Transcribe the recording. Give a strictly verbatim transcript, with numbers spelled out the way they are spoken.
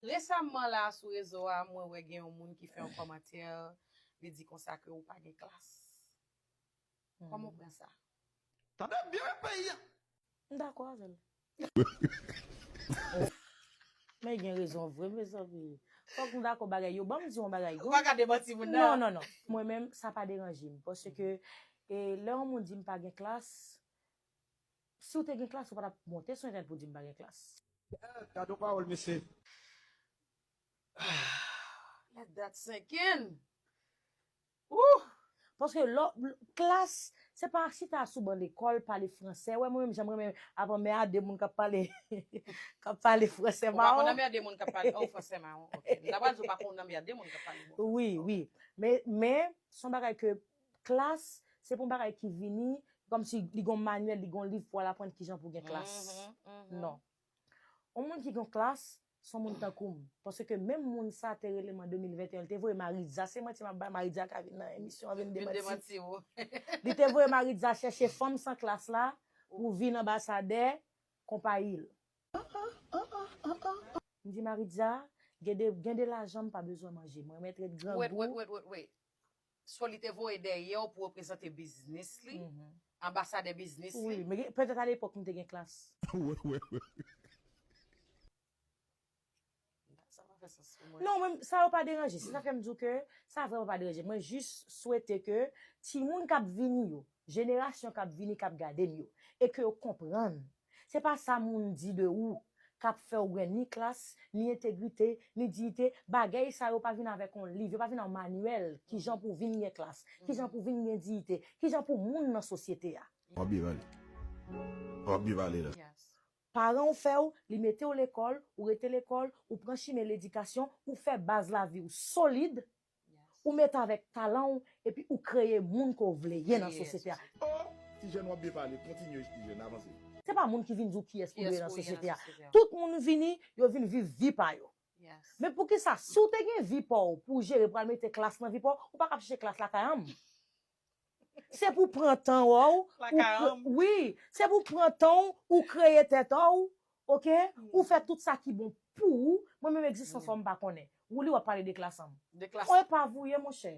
Resaman la sou rezo a, mwen wè gen yon moun ki fè yon kòmantè, li di konsa ke ou pa gen klas. Kòman w pran sa? Tande byen peyi a. M dakò avè l. Men gen rezon vre, mezanmi. Fòk m dakò bagay yo. Ban m di yon bagay. Ou pa ka demanti moun nan. Non, non, non. Mwen menm, sa pa deranje m. Paske e, lè yon moun di m pa gen klas, si w te gen klas, ou pa t ap monte sou entènèt pou di m pa gen klas. Gade yon pawòl, mesye. Let that sink in. Ooh. Paske lò, klas, se pa chita sou ban lekòl, pale fransè. Wè, mwen menm, jan m renmen ap anmède moun k ap pale, k ap pale fransè Ou pa konn mawon. Anmède moun k ap pale oh, fransè mawon. Ok. M ta pral di ou pa konn anmède moun k ap pale bon. Wi, wi. Men, men, se yon bagay ke klas, se pa yon bagay ki vini, kòmsi li gon manyèl, li gon liv pou al aprann kijan pou gen klas. Mhm, mhm. Non. Yon moun ki gon klas, se yon moun tankou m. Paske menm moun sa te rele m an de mil venteyen, li te voye Maritza, se manti m ap bay, Maritza ka vin nan emisyon an vin Vin demanti. Demanti ou. Li te voye Maritza chèche fanm san klas la pou vin anbasadè konpayi l. M di Maritza, gen de, gen de lajan m pa bezwen manje. Mwen mèt ret Wait, wait, grangou. Wait, wait, wait. So li te voye dèyè w pou reprezante biznis li, Mhm. anbasadè biznis Wi, li. Men petèt alepòk m te gen klas. Wi, wi, wi. Sa pa fè sans pou mwen. Non, men sa yo pa deranje. Se sa fè m di w ke sa vrèman pa deranje. Mwen jis swete ke timoun k ap vini yo, jenerasyon k ap vini k ap gade m yo, e ke yo konprann. Se pa sa moun di de ou k ap fè w gen ni klas, ni entegrite, ni diyite. Bagay sa yo pa vin avèk yon liv, yo pa vin ak manyèl kijan pou vin gen klas, kijan pou vin gen diyite, kijan pou moun nan sosyete a. W ap byen pale. W ap byen pale la. Yes. Paran w fè w, li mete w lekòl, ou rete lekòl, ou pran chimen ledikasyon, ou fè baz lavi w solid, Yes. ou mete avèk talan w, epi ou kreye moun ke w vle ye nan Kreye sosyete a. Oh, ti jèn w ap byen pale, kontinye ti jèn, avanse. Se pa moun ki vin di w kiyès pou Kiyès ye nan pou ye nan sosyete a. Sosyete a. Tout moun vini, yo vin viv vi pa yo. Yes. Men poukisa, si w te gen vi pa w pou w jere, pou w al mete klas nan vi pa w, ou pa ka ap chèche klas lakay an m. Se pou pran tan w, ou Lakay kre- an m. Wi, se pou pran tan w, ou kreye tèt ou, ok? Ou fè tout sa ki bon pou ou. Mwen menm egzistans ou m pa konnen. Ou li w ap pale de klas an m. De klas. Ou e pa vouye, monchè.